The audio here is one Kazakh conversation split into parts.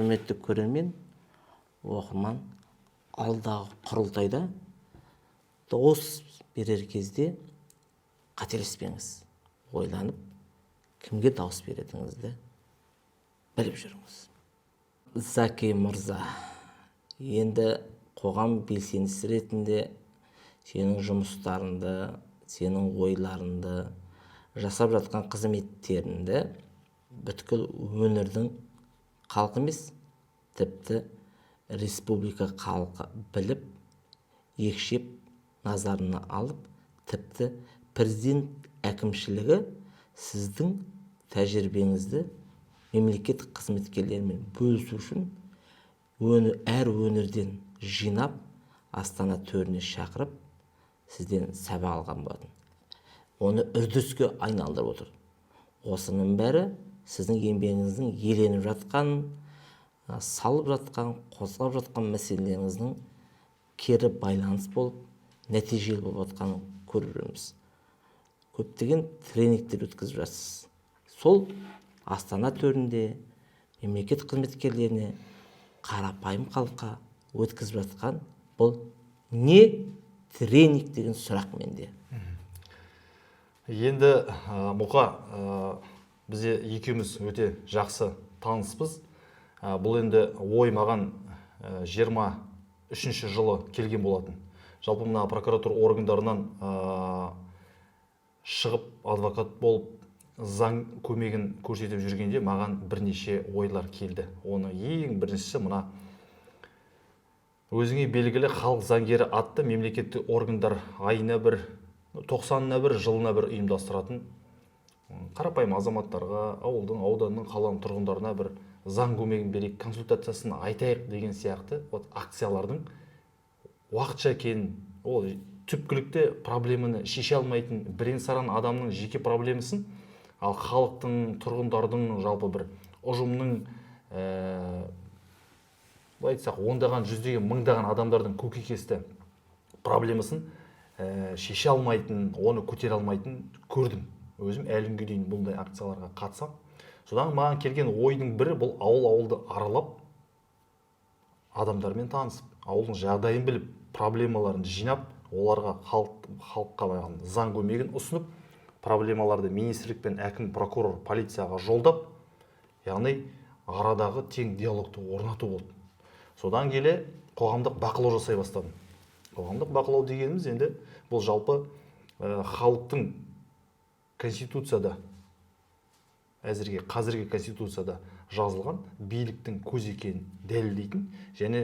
Құрметті көрермен, оқырман, алдағы құрылтайда дауыс берер кезде қателеспеңіз, ойланып кімге дауыс беретініңізді біліп жүріңіз. Заки мырза, енді қоғам белсендісі ретінде сенің жұмыстарыңды, сенің ойларыңды, жасап жатқан қызметтеріңді бүткіл өңірдің халқы емес, тіпті республика халқы біліп, екшеп, назарына алып, тіпті президент әкімшілігі сіздің тәжірибеңізді мемлекеттік қызметкерлермен бөлісу үшін әр өңірден жинап, Астана төріне шақырып, сізден сабақ алған болатын. Оны үрдіске айналдырып отыр. Осының бәрі сіздің еңбегіңіздің еленіп жатқан, салып жатқан, қозғап жатқан мәселелеріңіздің кері байланыс болып, нәтижелі болып жатқанын көріп жүрміз. Көптеген тренингтер өткізіп жатсыз. Сол Астана төрінде мемлекет қызметкерлеріне, қарапайым халыққа өткізіп жатқан бұл не тренинг деген сұрақ менде. Енді Мұқа, бізде екеуміз өте жақсы таныспыз. Бұл енді ой маған 23-ші жылы келген болатын. Жалпы мына прокуратура органдарынан шығып, адвокат болып, заң көмегін көрсетіп жүргенде маған бірнеше ойлар келді. Оның ең біріншісі мына өзіңе белгілі «Халық заңгері» атты мемлекеттік органдар айына бір, тоқсанына бір, жылына бір ұйымдастыратын қарапайым азаматтарға, ауылдың, ауданның, қаланың тұрғындарына бір заң көмегін берейік, консультациясын айтайық деген сияқты вот акциялардың уақытша екенін, ол түпкілікті проблеманы шеше алмайтын, бірен саран адамның жеке проблемасын, ал халықтың, тұрғындардың, жалпы бір ұжымның, былай айтсақ, ондаған, жүздеген, мыңдаған адамдардың көкейкесті проблемасын шеше алмайтын, оны көтере алмайтын көрдім. Өзім әлі күнге дейін бұндай акцияларға қатысамын. Содан маған келген ойдың бірі бұл ауыл ауылды аралап, адамдармен танысып, ауылдың жағдайын біліп, проблемаларын жинап, оларға халыққа яғни заң көмегін ұсынып, проблемаларды министрлік пен әкім, прокурор, полицияға жолдап, яғни арадағы тең диалогты орнату болды. Содан келе қоғамдық бақылау жасай бастадым. Қоғамдық бақылау дегеніміз енді бұл жалпы халықтың конституцияда, әзірге қазіргі конституцияда жазылған биліктің көзі екенін дәлелдейтін және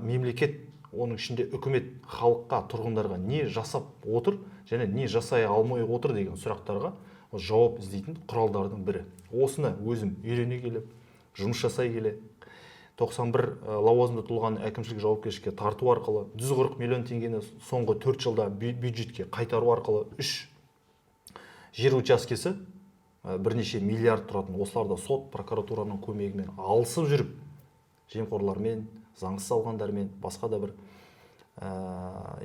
мемлекет, оның ішінде үкімет халыққа, тұрғындарға не жасап отыр және не жасай алмай отыр деген сұрақтарға жауап іздейтін құралдардың бірі. Осыны өзім үйрене келіп, жұмыс жасай келе, 91 лауазымды тұлғаны әкімшілік жауапкершілікке тарту арқылы, 140 миллион теңгені соңғы 4 жылда бюджетке қайтару арқылы, үш жер учаскесі бірнеше миллиард тұратын, осыларды сот, прокуратураның көмегімен алысып жүріп, жемқорлармен, заңсыз алғандармен, басқа да бір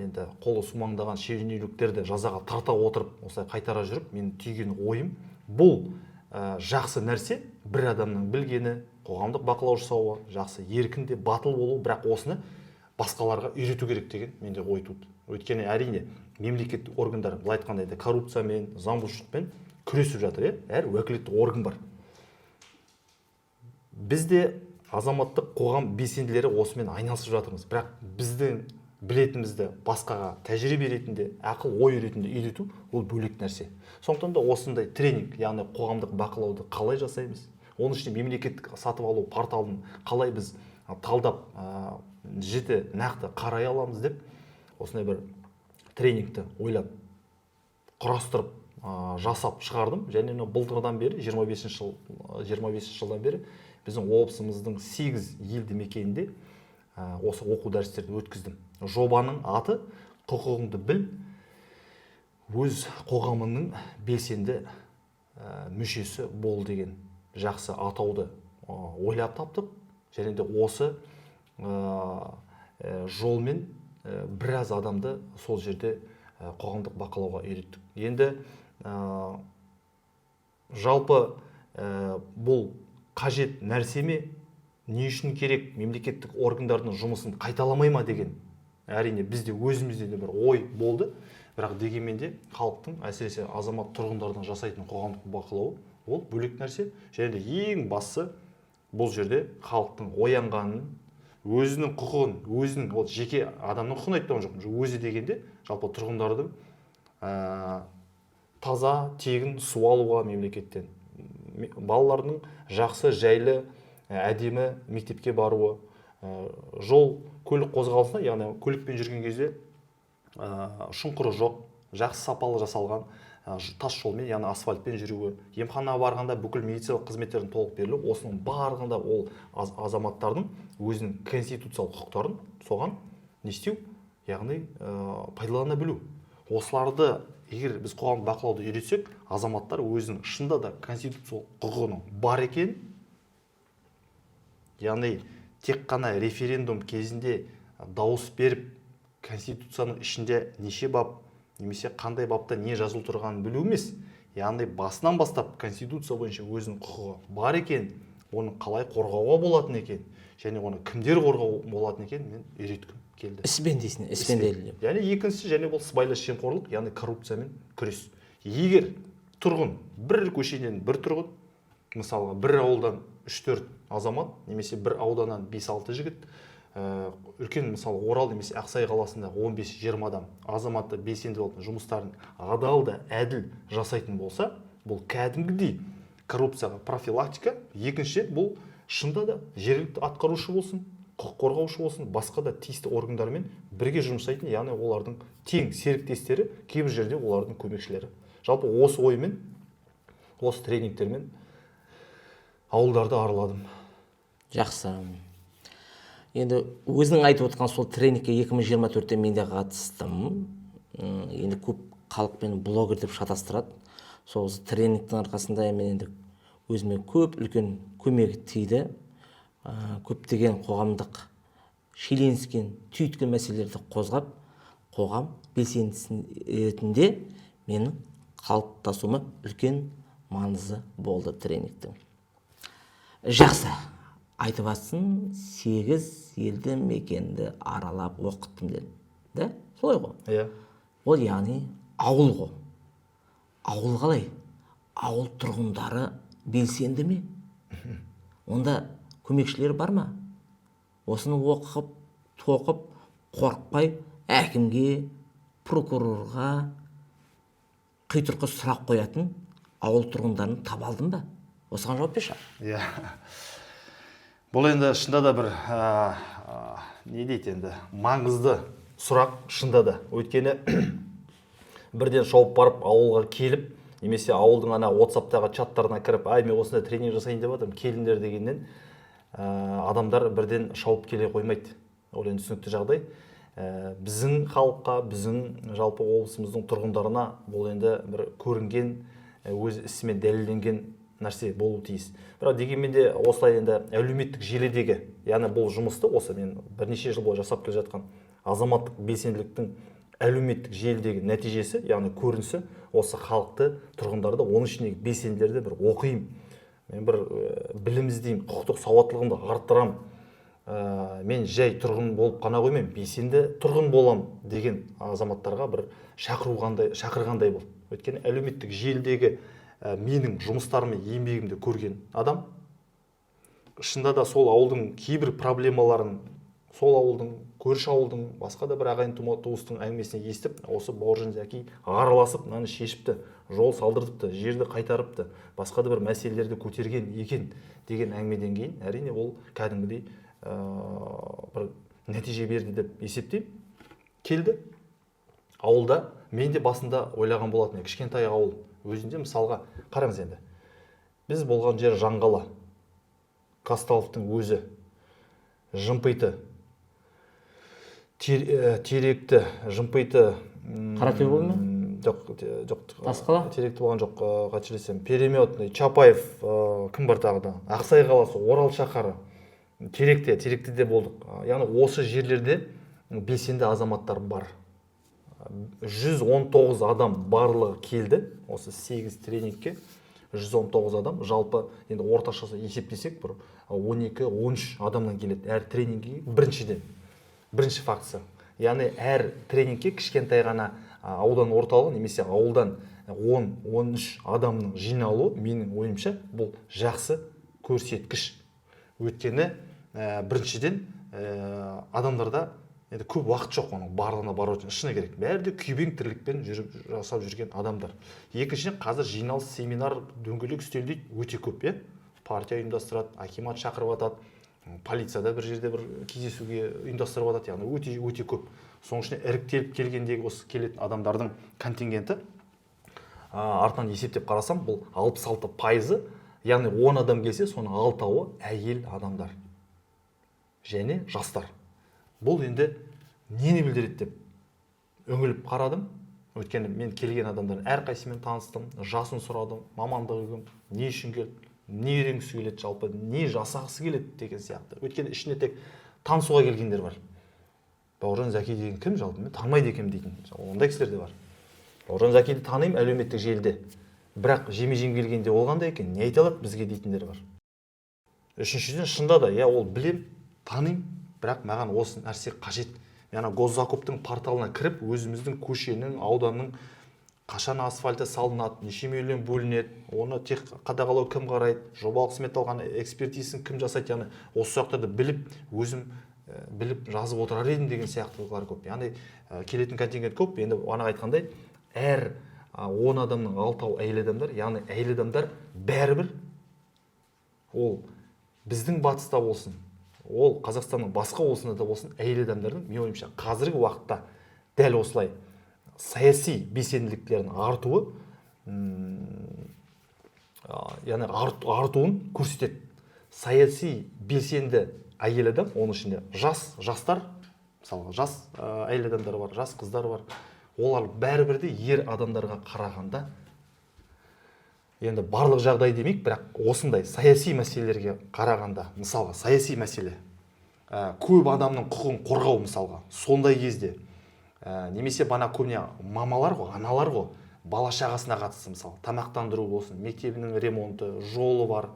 енді қолы сумаңдаған шенеуніктерді жазаға тарта отырып, осылай қайтара жүріп, мен түйген ойым бұл жақсы нәрсе, бір адамның білгені, қоғамдық бақылау жасауы жақсы, еркін де батыл болу, бірақ осыны басқаларға үйрету керек деген менде ой туды. Өйткені, әрине, мемлекеттік органдар, былай айтқанда, енді коррупциямен, заң бұзушылықпен күресіп жатыр, иә, әр уәкілетті орган бар. Бізде азаматтық қоғам белсенділері осымен айналысып жатырмыз, бірақ біздің білетінімізді басқаға тәжірибе ретінде, ақыл ой ретінде үйрету ол бөлек нәрсе. Сондықтан да осындай тренинг, яғни қоғамдық бақылауды қалай жасаймыз, оның ішінде мемлекеттік сатып алу порталын қалай біз талдап, жіті, нақты қарай аламыз деп осындай бір тренингті ойлап, құрастырып, жасап шығардым. Және мынау былтырдан бері, 25 жыл, 25 жылдан бері біздің облысымыздың 8 елді мекенінде осы оқу дәрістерді өткіздім. Жобаның аты «Құқығыңды біл, өз қоғамының белсенді мүшесі бол» деген жақсы атауды ойлап таптық. Және де осы жолмен біраз адамды сол жерде қоғамдық бақылауға үйреттік. Енді жалпы бұл қажет нәрсе ме? Не үшін керек, мемлекеттік органдардың жұмысын қайталамай ма деген, әрине, бізде өзімізде де бір ой болды. Бірақ дегенмен де халықтың, әсіресе азамат тұрғындардың жасайтын қоғамдық бақылауы ол бөлек нәрсе. Және де ең бастысы бұл жерде халықтың оянғанын, өзінің құқығын, өзінің, ол жеке адамның құқығын айтып тұрған жоқпын, өзі дегенде жалпы тұрғындардың таза тегін су алуға мемлекеттен, балаларының жақсы, жайлы, әдемі мектепке баруы, жол көлік қозғалысына, яғни көлікпен жүрген кезде шұңқыры жоқ, жақсы сапалы жасалған тас жолмен, яғни асфальтпен жүруі, емханаға барғанда бүкіл медициналық қызметтердің толық берілуі, осының барлығында ол азаматтардың өзінің конституциялық құқықтарын соған не істеу, яғни пайдалана білу. Осыларды егер біз қоғамдық бақылауды үйретсек, азаматтар өзінің шынында да конституциялық құқығының бар екенін, яғни тек қана референдум кезінде дауыс беріп, конституцияның ішінде неше бап немесе қандай бапта не жазылып тұрғанын білу емес, яғни басынан бастап конституция бойынша өзінің құқығы бар екен, оны қалай қорғауға болатын екен және оны кімдер қорғау болатын екен, мен үйреткім келді. Іспен дейсің, іспен дәлелдеп. Яғни екіншісі және бұл сыбайлас жемқорлық, яғни коррупциямен күрес. Егер тұрғын бір көшеден бір тұрғын, мысалға бір ауылдан 3-4 азамат немесе бір ауданнан 5-6 жігіт, үлкен мысалы Орал немесе Ақсай қаласында 15-20 адам азаматты белсенді болып жұмыстарын адал да әділ жасайтын болса, бұл кәдімгідей коррупцияға профилактика. Екінші, бұл шында да жергілікті атқарушы болсын, құқық қорғаушы болсын, басқа да тиісті органдармен бірге жұмыс жасайтын, яғни олардың тең серіктестері, кейбір жерде олардың көмекшілері. Жалпы осы оймен, осы тренингтермен ауылдарды араладым. Жақсы. Енді өзің айтып отқан сол тренингке 2024-те мен де қатыстым. Енді көп халық мені блогер деп шатастырады. Сол тренингтің арқасында мен енді өзіме көп үлкен көмегі тиді. Көптеген қоғамдық шиеленіскен, түйткіл мәселелерді қозғап, қоғам белсендісі ретінде менің қалыптасуыма үлкен маңызы болды тренингтің. Жақсы, айтып жатсың, 8 елді мекенді аралап оқыттым дедің да, солай ғой? Иә. Ол яғни ауыл ғой. Ауыл қалай? Ауыл тұрғындары белсенді ме? Онда көмекшілер бар ма? Осыны оқып, тоқып, қорықпай әкімге, прокурорға қитұрқы сұрақ қоятын ауыл тұрғындарын таба алдың ба? Осыған жауап берші. Иә. Бұл енді шында да бір не дейді енді, маңызды сұрақ шында да. Өйткені бірден шауып барып ауылға келіп, немесе ауылдың ана WhatsApp-тағы чаттарына кіріп, ай мен осындай тренинг жасайын деп жатырмын, келіңдер дегеннен адамдар бірден шауып келе қоймайды. Ол енді түсінікті жағдай. Біздің халыққа, біздің жалпы облысымыздың тұрғындарына бұл енді бір көрінген, өз ісімен дәлелденген нәрсе болуы тиіс. Бірақ дегенмен де осылай енді әлеуметтік желідегі, яғни бұл жұмысты осы мен бірнеше жыл бойы жасап келе жатқан азаматтық белсенділіктің әлеуметтік желідегі нәтижесі, яғни көрінісі осы халықты, тұрғындарды, оның ішіндегі белсенділерді бір оқимын, мен бір білім іздеймін, құқықтық сауаттылығымды арттырамын, мен жай тұрғын болып қана қоймаймын, белсенді тұрғын боламын деген азаматтарға бір шақырғандай болды. Өйткені әлеуметтік желідегі менің жұмыстарым мен еңбегімді көрген адам шында да сол ауылдың кейбір проблемаларын, сол ауылдың, көрші ауылдың, басқа да бір ағайын туыстың әңгімесін естіп, осы Бауыржан Зәки араласып мынаны шешіпті, жол салдыртыпты, жерді қайтарыпты, басқа да бір мәселелерді көтерген екен деген әңгімеден кейін әрине ол кәдімгідей бір нәтиже берді деп есептеймін. Келді ауылда, мен де басында ойлаған болатын, кішкентай ауыл өзінде мысалға қараңыз енді, біз болған жер Жаңғала, Казталовтың өзі, Жымпиты, Теректі, Жымпиты, Қаратөбе болды ма? Жоқ, жоқ. Тасқала? Теректі болған жоқ, қателессем. Переметный, Чапаев, кім бар тағы да? Ақсай қаласы, Орал шаһары, Теректе, Теректіде болдық. Яғни осы жерлерде белсенді азаматтар бар. 119 адам барлығы келді осы 8 тренингке. 119 адам, жалпы енді орташасы есептесек бір 12-13 адамнан келеді әр тренингке. Біріншіден, бірінші фактісі, яғни әр тренингке кішкентай ғана аудан орталығы немесе ауылдан 10-13 адамның жиналуы, менің ойымша, бұл жақсы көрсеткіш. Өйткені біріншіден, адамдарда енді көп уақыт жоқ оның барлығына бару үшін, шыны керек, бәрі де күйбең тірлікпен жүріп жасап жүрген адамдар. Екіншіден, қазір жиналыс, семинар, дөңгелек үстел дейді өте көп, иә, партия ұйымдастырады, акимат шақырып жатады, полицияда бір жерде бір кездесуге ұйымдастырып жатады, яғни өте өте көп. Соның ішінде іріктеліп келгендегі осы келетін адамдардың контингенті, артынан есептеп қарасам, бұл 66%, яғни 10 адам келсе, соның алтауы әйел адамдар және жастар. Бұл енді нені білдіреді деп үңіліп қарадым. Өйткені мен келген адамдардың әрқайсысымен таныстым, жасын сұрадым, мамандығы кім, не үшін келді, не үйренгісі келеді, жалпы не жасағысы келеді деген сияқты. Өйткені ішінде тек танысуға келгендер бар. Бауыржан Зәки деген кім жалпы, мен танымайды екенмін дейтін ондай кісілер де бар. Бауыржан Зәкиді танимын әлеуметтік желіде, бірақ жеме-жем келгенде ол қандай екен, не айта алады бізге дейтіндер бар. Үшіншіден, шынында да, иә, ол білем, танимын, бірақ маған осы нәрсе қажет. Мен ана госзакуптың порталына кіріп, өзіміздің көшенің, ауданның қашан асфальты салынады, неше миллион бөлінеді, оны тек қадағалау кім қарайды, жобалық сметалық экспертизасын кім жасайды, яғни осы сұрақтарды біліп, өзім біліп жазып отырар едім деген сияқтылар көп. Яғни келетін контингент көп. Енді ана айтқандай, әр 10 адамның алтауы әйел адамдар, яғни әйел адамдар бәрібір, ол біздің батыста болсын, ол Қазақстанның басқа облысында да болсын, әйел адамдардың, менің ойымша, қазіргі уақытта дәл осылай саяси белсенділіктерінің артуы, яғни артуын көрсетеді. Саяси белсенді әйел адам, оның ішінде жас, жастар, мысалға, жас әйел адамдар бар, жас қыздар бар, олар бәрібір де ер адамдарға қарағанда, енді барлық жағдай демейік, бірақ осындай саяси мәселелерге қарағанда, мысалға, саяси мәселе, көп адамның құқығын қорғау, мысалға, сондай кезде, немесе бана көбіне мамалар ғой, аналар ғой, бала шағасына қатысты, мысалы, тамақтандыру болсын, мектебінің ремонты, жолы бар,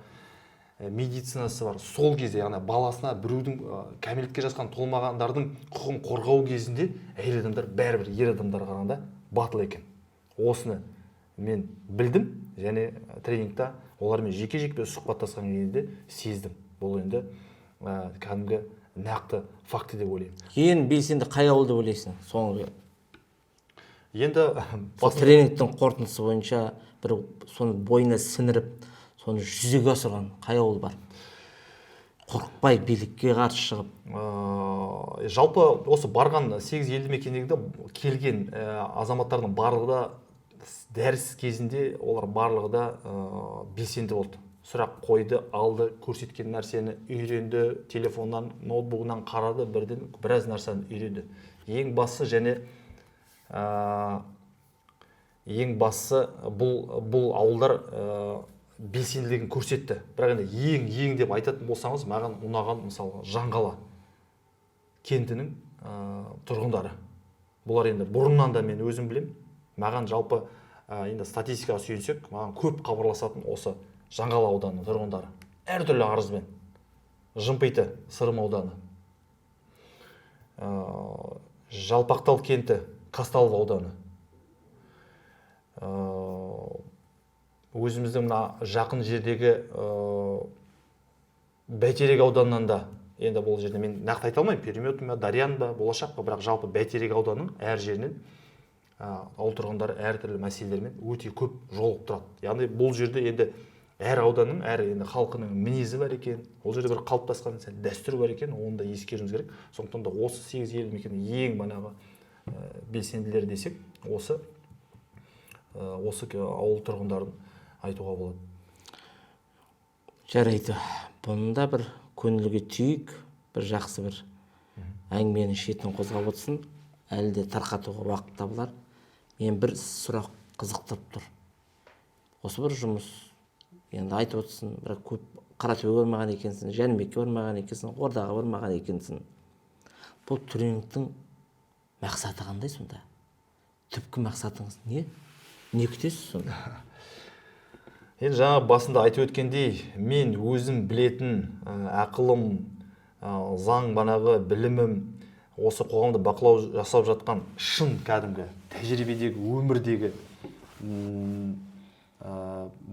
медицинасы бар, сол кезде, яғни баласына біреудің, кәмелетке жасқан толмағандардың құқығын қорғау кезінде әйел адамдар бәрібір ер адамдарға қарағанда батыл екен. Осыны мен білдім және тренингта олармен жеке жеке сұхбаттасқан кезде сездім. Бұл енді кәдімгі нақты факті деп ойлаймын. Ең белсенді қай ауыл деп ойлайсың соңғы Енді сол тренингтің қорытындысы бойынша бір соны бойына сіңіріп, соны жүзеге асырған қай ауыл бар, қорықпай билікке қарсы шығып? Жалпы осы барған сегіз елді мекендегі келген азаматтардың барлығы да дәріс кезінде, олар барлығы да белсенді болды, сұрақ қойды, алды, көрсеткен нәрсені үйренді, телефоннан, ноутбугынан қарады, бірден біраз нәрсені үйренді. Ең бастысы және ең бастысы бұл ауылдар белсенділігін көрсетті. Бірақ енді ең ең деп айтатын болсаңыз, маған ұнаған, мысалы, Жаңғала кентінің тұрғындары. Бұлар енді бұрыннан да мен өзім білем. Маған жалпы, енді статистикаға сүйенсек, маған көп хабарласатын осы Жаңғала ауданының тұрғындары әртүрлі арызбен. Жымпиты, Сырым ауданы, Жалпақтал кенті, Казталов ауданы, өзіміздің мына жақын жердегі Бәйтерек ауданынан да. Енді бұл жерде мен нақты айта алмаймын, Переметный ма, Дариян ба, Болашақ па, бірақ жалпы Бәйтерек ауданының әр жерінен ауыл тұрғындары әртүрлі мәселелермен өте көп жолығып тұрады. Яғни бұл жерде енді әр ауданның, әр енді халқының мінезі бар екен, ол жерде бір қалыптасқан сәл дәстүр бар екен, оны да ескеруіміз керек. Сондықтан да осы сегіз елді мекеннің ең манағы белсенділері десек, осы ауыл тұрғындарын айтуға болады. Жарайды, бұны да бір көңілге түйік, бір жақсы бір әңгіменің шетін қозғап отырсын, әлі де тарқатуға уақыт табылар. Мен бір сұрақ қызықтырып тұр. Осы бір жұмыс енді айтып отырсың, бірақ көп Қаратөбеге бармаған екенсің, Жәнібекке бармаған екенсің, Ордаға бармаған екенсің. Бұл тренингтің мақсаты қандай сонда? Түпкі мақсатыңыз не? Не күтесіз сонда? Енді жаңа басында айтып өткендей, мен өзім білетін ақылым, заң банағы білімім, осы қоғамды бақылау жасап жатқан шын кәдімгі тәжірибедегі, өмірдегі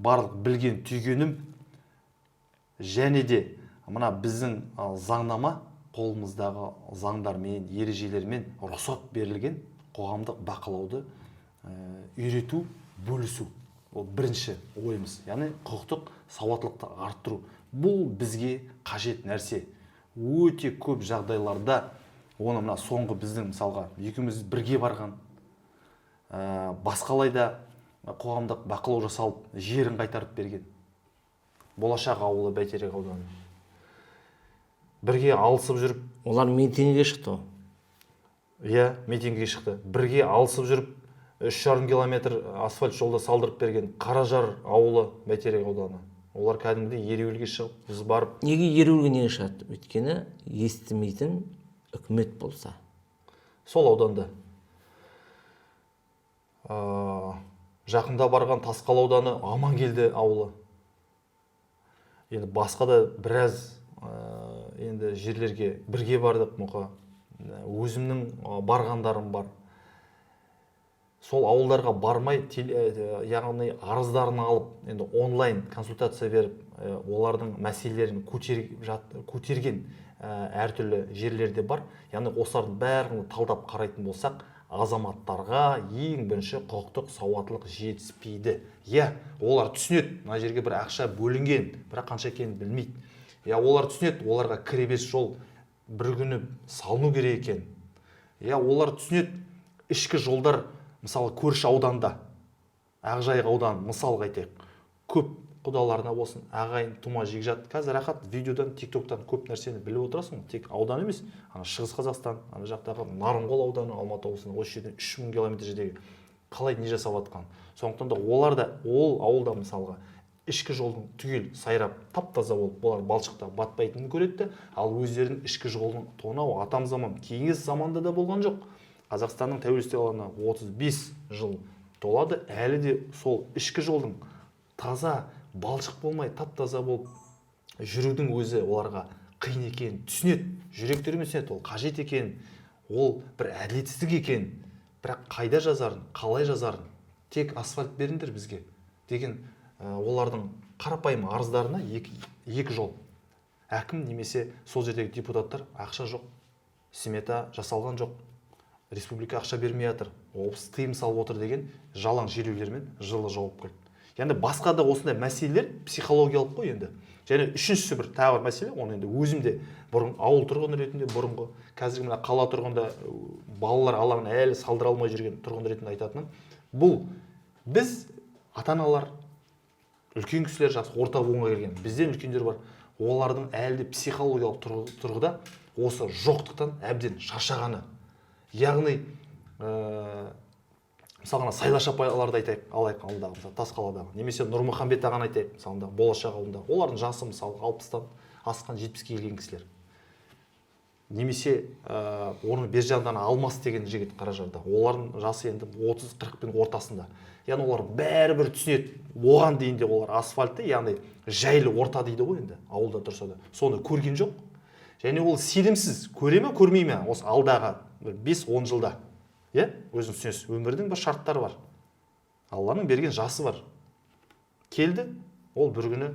барлық білген түйгенім, және де мына біздің заңнама, қолымыздағы заңдармен, ережелермен рұқсат берілген қоғамдық бақылауды үйрету, бөлісу. Ол бірінші ойымыз, яғни құқықтық сауаттылықты арттыру. Бұл бізге қажет нәрсе. Өте көп жағдайларда оны мына соңғы біздің мысалға екеуміз бірге барған, басқалай да қоғамдық бақылау жасалып, жерін қайтарып берген Болашақ ауылы, Бәйтерек ауданы. Бірге алысып жүріп, Олар митингіге шықты ғой. Иә, митингіге шықты. Бірге алысып жүріп 3,5 километр асфальт жолды салдырып берген Қаражар ауылы, Бәйтерек ауданы. Олар кәдімгідей ереуілге шығып, біз барып. Неге ереуілге неге шығады? Өйткені естімейтін үкімет болса. Сол ауданда. Жақында барған Тасқала ауданы, Амангелді ауылы. Енді басқа да біраз енді жерлерге бірге бардық, мұқа. Өзімнің барғандарым бар. Сол ауылдарға бармай, яғни арыздарын алып, енді онлайн консультация беріп, олардың мәселелерін көтерген әртүрлі жерлерде бар. Яғни осылардың бәрін талдап қарайтын болсақ, азаматтарға ең бірінші құқықтық сауаттылық жетіспейді. Иә, олар түсінеді, мына жерге бір ақша бөлінген, бірақ қанша екенін білмейді. Иә, олар түсінеді, оларға кіреберіс жол бір күні салыну керек екен. Иә, олар түсінеді, ішкі жолдар, мысалы, көрші ауданда, Ақжайық ауданы мысалға айтайық, көп құдаларына болсын, ағайын, тума, жекжат, қазір рахат, видеодан, тиктоктан көп нәрсені біліп отырасың ғой. Тек аудан емес, ана Шығыс Қазақстан, ана жақтағы Нарынқол ауданы, Алматы облысының осы жерден 3000 километр жердегі қалай не жасап жатқан. Сондықтан да олар да ол ауылда мысалға ішкі жолдың түгел сайрап, тап-таза болып, олар балшықта батпайтынын көреді де, ал өздерінің ішкі жолын тонау атам заман кеңес заманда да болған жоқ. Қазақстанның тәуелсіздік алғанына 35 жыл толады, әлі де сол ішкі жолдың таза, балшық болмай, тап-таза болып жүрудің өзі оларға қиын екенін түсінеді, жүректерімен түсінеді, ол қажет екенін, ол бір әділетсіздік екенін, бірақ қайда жазарын, қалай жазарын, тек асфальт беріңдер бізге деген, олардың қарапайым арыздарына екі жол: әкім немесе сол жердегі депутаттар ақша жоқ, смета жасалған жоқ, республика ақша бермей жатыр, облыс тыйым салып отыр деген жалаң желеулермен жылы жауап келді. Яғни басқа да осындай мәселелер психологиялық қой енді. Және үшіншісі бір тағы бір мәселе, оны енді өзім де бұрын ауыл тұрғыны ретінде, бұрынғы, қазіргі мына қала тұрғында, балалар алаңын әлі салдыра алмай жүрген тұрғын ретінде айтатыным, бұл біз ата-аналар, үлкен кісілер, жасы орта буынға келген, бізден үлкендер бар, олардың әлі де психологиялық тұрғыда осы жоқтықтан әбден шаршағаны. Яғни мысалға, ана Сайлаш апайларды айтайық, алайық ауылдағы, мысалы, Тасқаладағы, немесе Нұрмұхамбет ағаны айтайық, мысалы, мында Болашақ ауылында, олардың жасы, мысалы, 60-тан асқан, 70-ке келген кісілер. Немесе оның бер жағында ана Алмас деген жігіт Қаражарда, олардың жасы енді 30-40-пен ортасында. Яғни олар бәрібір түсінеді, оған дейін де олар асфальтты, яғни жайлы орта дейді ғой енді, ауылда тұрса да, соны көрген жоқ. Және ол сенімсіз, көре ме, көрмей ме осы алдағы бір 5-10 жылда. Иә, өзіңіз түсінесіз, өмірдің бір шарттары бар, Алланың берген жасы бар. Келді, ол бір күні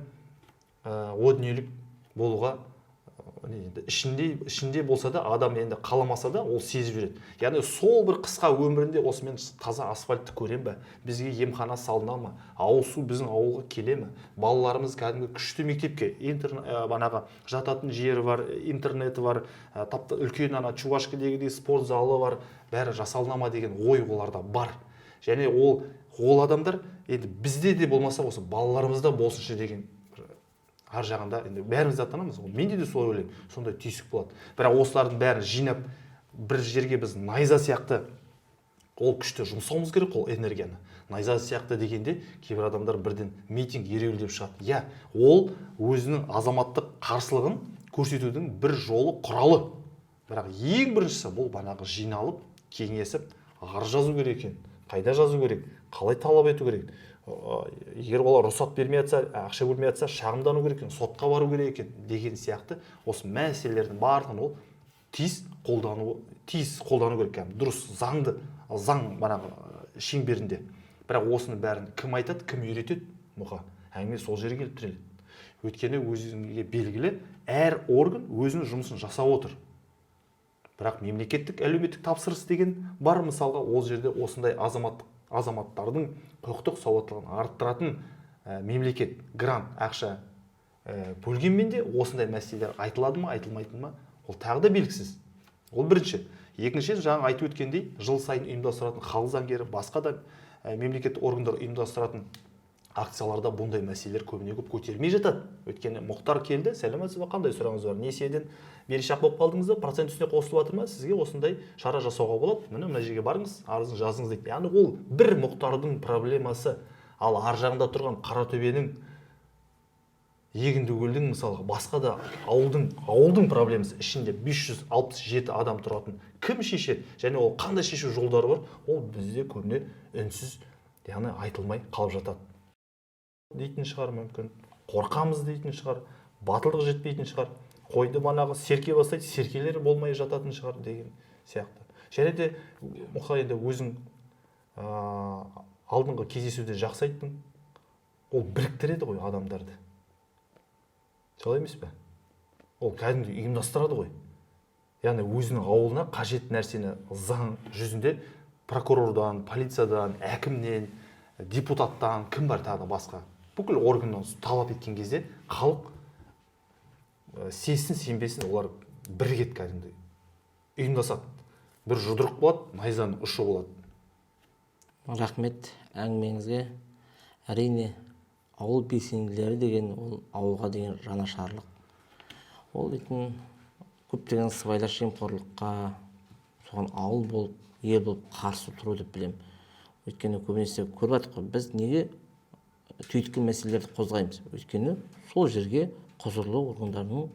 о дүниелік болуға, не енді, ішінде болса да, адам енді қаламаса да, ол сезіп жүреді. Яғни сол бір қысқа өмірінде осы мен таза асфальтты көрем бе, бізге емхана салына ма, ауыз су біздің ауылға келе ме, балаларымыз кәдімгі күшті мектепке, банағы жататын жері бар, интернеті бар, тапта үлкен ана Чувашкадегідей спорт залы бар, бәрі жасалына ма деген ой оларда бар. Және ол адамдар енді бізде де болмаса, осы балаларымызда болсыншы деген бір ар жағында енді бәріміз де ата анамыз ғой, менде де солай ойлаймын, сондай түйсік болады. Бірақ осылардың бәрін жинап бір жерге біз найза сияқты ол күшті жұмсауымыз керек, ол энергияны. Найза сияқты дегенде кейбір адамдар бірден митинг, ереуіл деп шығады. Иә, ол өзінің азаматтық қарсылығын көрсетудің бір жолы, құралы. Бірақ ең біріншісі бұл банағы жиналып, кеңесіп, арыз жазу керек екен, қайда жазу керек, қалай талап ету керек. Егер олар рұқсат бермей жатса, ақша бөлмей жатса, шағымдану керек екен, сотқа бару керек екен деген сияқты осы мәселелердің барлығын ол тиіс қолдану керек, кәдімгі дұрыс заңды заң манағы шеңберінде. Бірақ осының бәрін кім айтады, кім үйретеді? Мұқа, әңгіме сол жерге келіп тіреледі. Өйткені өзіңе белгілі, әр орган өзінің жұмысын жасап отыр. Бірақ мемлекеттік әлеуметтік тапсырыс деген бар, мысалға, ол жерде осындай азаматтардың құқықтық сауаттылығын арттыратын мемлекет грант ақша бөлгенмен де осындай мәселелер айтылады ма, айтылмайтын ма, ол тағы да белгісіз. Ол бірінші. Екінші, жаңа айтып өткендей, жыл сайын ұйымдастыратын халық заңгері, басқа да мемлекеттік органдар ұйымдастыратын акцияларда бұндай мәселелер көбіне көп көтерілмей жатады. Өйткені Мұхтар келді: «Сәлеметсіз бе, қандай сұрағыңыз бар? Несиеден берешек болып қалдыңыз ба? Процент үстіне қосылып жатыр ма? Сізге осындай шара жасауға болады, міне, мына жерге барыңыз, арызын жазыңыз», — дейді. Яғни ол бір Мұхтардың проблемасы. Ал ар жағында тұрған Қаратөбенің, Егіндікөлдің, мысалға, басқа да ауылдың проблемасы, ішінде 567 адам тұратын, кім шешеді және ол қандай шешу жолдары бар, ол бізде көбіне үнсіз, яғни айтылмай қалып жатады дейтін шығар. Мүмкін, қорқамыз дейтін шығар, батылдық жетпейтін шығар, қойды манағы серке бастайды, серкелер болмай жататын шығар деген сияқты. Және де, Мұха, енді өзің алдыңғы кездесуде жақсы айттың, ол біріктіреді ғой адамдарды, солай емес пе? Ол кәдімгідей ұйымдастырады ғой. Яғни өзінің ауылына қажет нәрсені заң жүзінде прокурордан, полициядан, әкімнен, депутаттан, кім бар тағы да, басқа бүкіл органнан талап еткен кезде халық сенсін, сенбесін, олар бірігеді, кәдімгідей ұйымдасады, бір жұдырық болады, найзаның ұшы болады. Рахмет әңгімеңізге. Әрине, ауыл белсенділері деген ол ауылға деген жанашырлық. Ол дейтін көптеген сыбайлас жемқорлыққа, соған ауыл болып, ел болып қарсы тұру деп білемін. Өйткені көбінесе көріп жатырмық қой, біз неге түйткіл мәселелерді қозғаймыз? Өйткені сол жерге құзырлы органдардың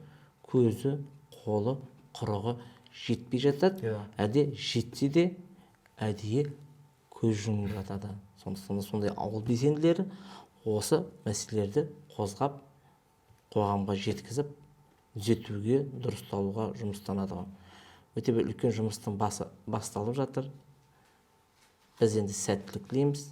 көзі, қолы, құрығы жетпей жатады. Әлде жетсе де, әдейі көз жұмып жатады. Сондықтан да сондай ауыл белсенділері осы мәселелерді қозғап, қоғамға жеткізіп, түзетуге, дұрысталуға жұмыстанады ғой. Өте бір үлкен жұмыстың басы басталып жатыр. Біз енді сәттілік тілейміз.